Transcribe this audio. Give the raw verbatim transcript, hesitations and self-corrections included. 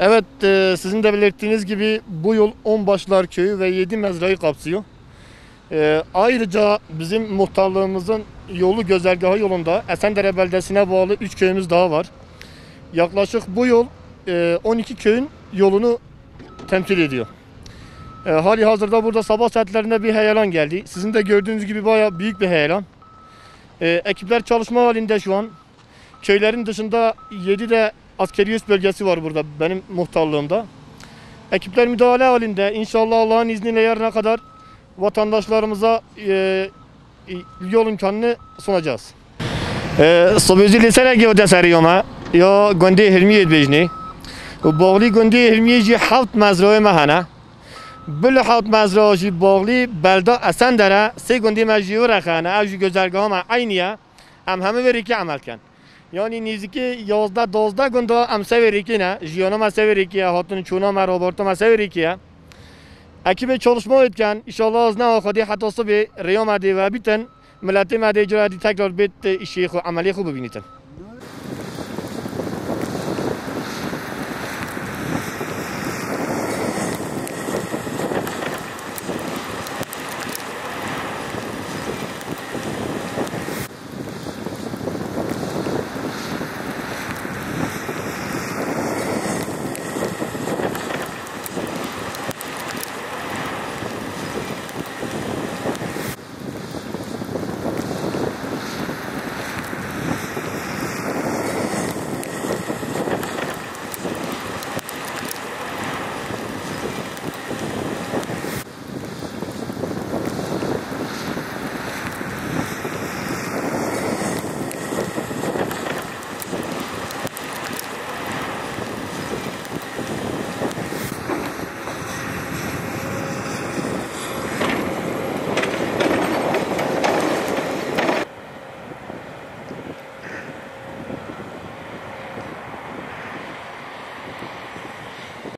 Evet, e, sizin de belirttiğiniz gibi bu yol Onbaşlar Köyü ve yedi mezrayı kapsıyor. E, ayrıca bizim muhtarlığımızın yolu, gözergahı yolunda Esendere beldesine bağlı üç köyümüz daha var. Yaklaşık bu yol, e, on iki köyün yolunu temsil ediyor. E, hali hazırda burada sabah saatlerinde bir heyelan geldi. Sizin de gördüğünüz gibi bayağı büyük bir heyelan. E, ekipler çalışma halinde şu an. Köylerin dışında yedi de askeri üs bölgesi var burada benim muhtarlığımda. Ekipler müdahale halinde. İnşallah Allah'ın izniyle yarına kadar vatandaşlarımıza, e, yol imkanını sunacağız. E, Sobêzî li sereke de seriyoma ya gundê Hilmiyê dibêjnê. Û Bağlî gundê Hilmiyê jî heft mezrayê me hene. Bil heft mezra jî Bağlî belda Esendere sê gundê me jî were hene. Ev jî gözergeha me eynî ye. Em hemû vê rêkê emel dikin. Yanî nêzîkî yazdeh dozdeh gunda em ser vê rêkê ne. Jiyana me ser vê rêkê ye, hatin çûna me, rabarta me ser vê rêkê ye. Ekîbê çalışma wê dikin. Înşallah ez ne Xwedê heta sibê rêya me dê vebîtin. Miletê me dê cara dî tekrar bêt îşê xwe, emelê xwe bibînîtin.